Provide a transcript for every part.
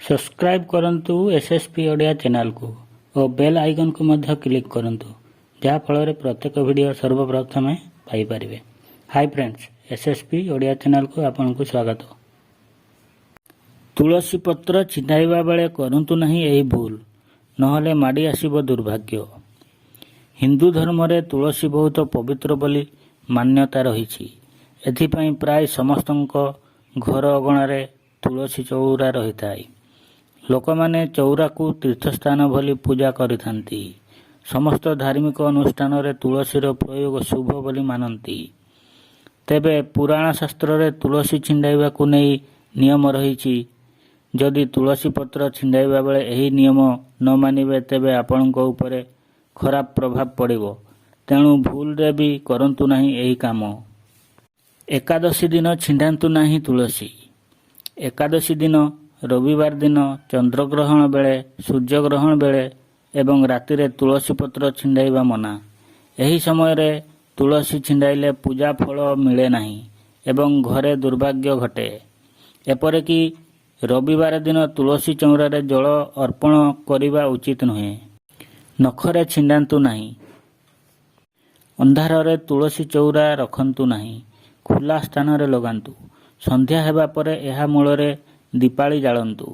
Subscribe କରନ୍ତୁ S S P Odia ଚ୍ୟାନେଲକୁ ଓ bail ଆଇକନ୍କୁ ମଧ୍ୟ କ୍ଲିକ୍ କରନ୍ତୁ, ଯାହାଫଳରେ ପ୍ରତ୍ୟେକ ଭିଡ଼ିଓ ସର୍ବପ୍ରଥମେ ପାଇପାରିବେ। High friends, S S P Odia ଚ୍ୟାନେଲକୁ ଆପଣଙ୍କୁ ସ୍ୱାଗତ। ତୁଳସୀ ପତ୍ର ଛିଣ୍ଡାଇବା ବେଳେ କରନ୍ତୁ ନାହିଁ ଏହି ଭୁଲ, ନହେଲେ ମାଡ଼ି ଆସିବ ଦୁର୍ଭାଗ୍ୟ। ହିନ୍ଦୁ ଧର୍ମରେ ତୁଳସୀ ବହୁତ ପବିତ୍ର ବୋଲି ମାନ୍ୟତା ରହିଛି। ଏଥିପାଇଁ ପ୍ରାୟ ସମସ୍ତଙ୍କ ଘର ଅଗଣାରେ ତୁଳସୀ ଚଉରା ରହିଥାଏ। ଲୋକମାନେ ଚଉରାକୁ ତୀର୍ଥସ୍ଥାନ ଭଳି ପୂଜା କରିଥାନ୍ତି। ସମସ୍ତ ଧାର୍ମିକ ଅନୁଷ୍ଠାନରେ ତୁଳସୀର ପ୍ରୟୋଗ ଶୁଭ ବୋଲି ମାନନ୍ତି। ତେବେ ପୁରାଣ ଶାସ୍ତ୍ରରେ ତୁଳସୀ ଛିଣ୍ଡାଇବାକୁ ନେଇ ନିୟମ ରହିଛି। ଯଦି ତୁଳସୀ ପତ୍ର ଛିଣ୍ଡାଇବା ବେଳେ ଏହି ନିୟମ ନ ମାନିବେ, ତେବେ ଆପଣଙ୍କ ଉପରେ ଖରାପ ପ୍ରଭାବ ପଡ଼ିବ। ତେଣୁ ଭୁଲରେ ବି କରନ୍ତୁ ନାହିଁ ଏହି କାମ। ଏକାଦଶୀ ଦିନ ଛିଣ୍ଡାନ୍ତୁ ନାହିଁ ତୁଳସୀ। ଏକାଦଶୀ ଦିନ, ରବିବାର ଦିନ, ଚନ୍ଦ୍ରଗ୍ରହଣ ବେଳେ, ସୂର୍ଯ୍ୟଗ୍ରହଣ ବେଳେ ଏବଂ ରାତିରେ ତୁଳସୀ ପତ୍ର ଛିଣ୍ଡାଇବା ମନା। ଏହି ସମୟରେ ତୁଳସୀ ଛିଣ୍ଡାଇଲେ ପୂଜା ଫଳ ମିଳେ ନାହିଁ ଏବଂ ଘରେ ଦୁର୍ଭାଗ୍ୟ ଘଟେ। ଏପରିକି ରବିବାର ଦିନ ତୁଳସୀ ଚଉରାରେ ଜଳ ଅର୍ପଣ କରିବା ଉଚିତ ନୁହେଁ। ନଖରେ ଛିଣ୍ଡାନ୍ତୁ ନାହିଁ। ଅନ୍ଧାରରେ ତୁଳସୀ ଚଉରା ରଖନ୍ତୁ ନାହିଁ। ଖୋଲା ସ୍ଥାନରେ ଲଗାନ୍ତୁ। ସନ୍ଧ୍ୟା ହେବା ପରେ ଏହା ମୂଳରେ ଦୀପାଳି ଜାଳନ୍ତୁ।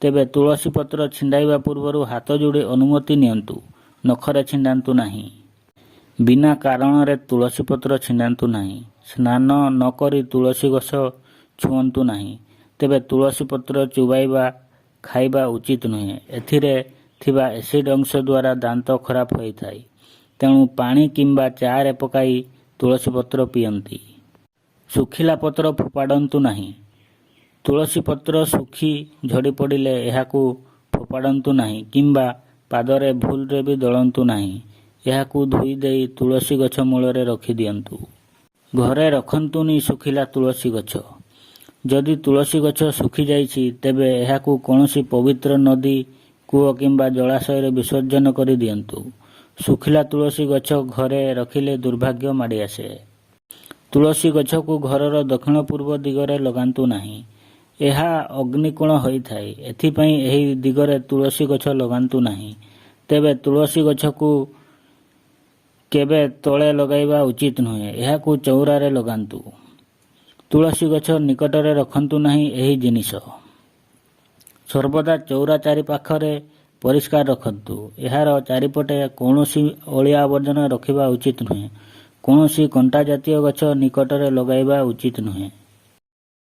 ତେବେ ତୁଳସୀ ପତ୍ର ଛିଣ୍ଡାଇବା ପୂର୍ବରୁ ହାତ ଯୋଡ଼ି ଅନୁମତି ନିଅନ୍ତୁ। ନଖରେ ଛିଣ୍ଡାନ୍ତୁ ନାହିଁ। ବିନା କାରଣରେ ତୁଳସୀ ପତ୍ର ଛିଣ୍ଡାନ୍ତୁ ନାହିଁ। ସ୍ନାନ ନ କରି ତୁଳସୀ ଗଛ ଛୁଅନ୍ତୁ ନାହିଁ। ତେବେ ତୁଳସୀ ପତ୍ର ଚୋବାଇବା ଖାଇବା ଉଚିତ ନୁହେଁ। ଏଥିରେ ଥିବା ଏସିଡ୍ ଅଂଶ ଦ୍ୱାରା ଦାନ୍ତ ଖରାପ ହୋଇଥାଏ। ତେଣୁ ପାଣି କିମ୍ବା ଚାରେ ପକାଇ ତୁଳସୀ ପତ୍ର ପିଅନ୍ତି। ଶୁଖିଲା ପତ୍ର ଫୋପାଡ଼ନ୍ତୁ ନାହିଁ। ତୁଳସୀ ପତ୍ର ଶୁଖି ଝଡ଼ି ପଡ଼ିଲେ ଏହାକୁ ଫୋପାଡ଼ନ୍ତୁ ନାହିଁ କିମ୍ବା ପାଦରେ ଭୁଲରେ ବି ଦଳନ୍ତୁ ନାହିଁ। ଏହାକୁ ଧୋଇ ଦେଇ ତୁଳସୀ ଗଛ ମୂଳରେ ରଖିଦିଅନ୍ତୁ। ଘରେ ରଖନ୍ତୁନି ଶୁଖିଲା ତୁଳସୀ ଗଛ। ଯଦି ତୁଳସୀ ଗଛ ଶୁଖିଯାଇଛି, ତେବେ ଏହାକୁ କୌଣସି ପବିତ୍ର ନଦୀ, କୂଅ କିମ୍ବା ଜଳାଶୟରେ ବିସର୍ଜନ କରି ଦିଅନ୍ତୁ। ଶୁଖିଲା ତୁଳସୀ ଗଛ ଘରେ ରଖିଲେ ଦୁର୍ଭାଗ୍ୟ ମାଡ଼ି ଆସେ। ତୁଳସୀ ଗଛକୁ ଘରର ଦକ୍ଷିଣ ପୂର୍ବ ଦିଗରେ ଲଗାନ୍ତୁ ନାହିଁ। ଏହା ଅଗ୍ନିକୋଣ ହୋଇଥାଏ। ଏଥିପାଇଁ ଏହି ଦିଗରେ ତୁଳସୀ ଗଛ ଲଗାନ୍ତୁ ନାହିଁ। ତେବେ ତୁଳସୀ ଗଛକୁ କେବେ ତଳେ ଲଗାଇବା ଉଚିତ ନୁହେଁ। ଏହାକୁ ଚଉରାରେ ଲଗାନ୍ତୁ। ତୁଳସୀ ଗଛ ନିକଟରେ ରଖନ୍ତୁ ନାହିଁ ଏହି ଜିନିଷ। ସର୍ବଦା ଚଉରା ଚାରିପାଖରେ ପରିଷ୍କାର ରଖନ୍ତୁ। ଏହାର ଚାରିପଟେ କୌଣସି ଅଳିଆ ଆବର୍ଜନା ରଖିବା ଉଚିତ ନୁହେଁ। କୌଣସି କଣ୍ଟା ଜାତୀୟ ଗଛ ନିକଟରେ ଲଗାଇବା ଉଚିତ ନୁହେଁ।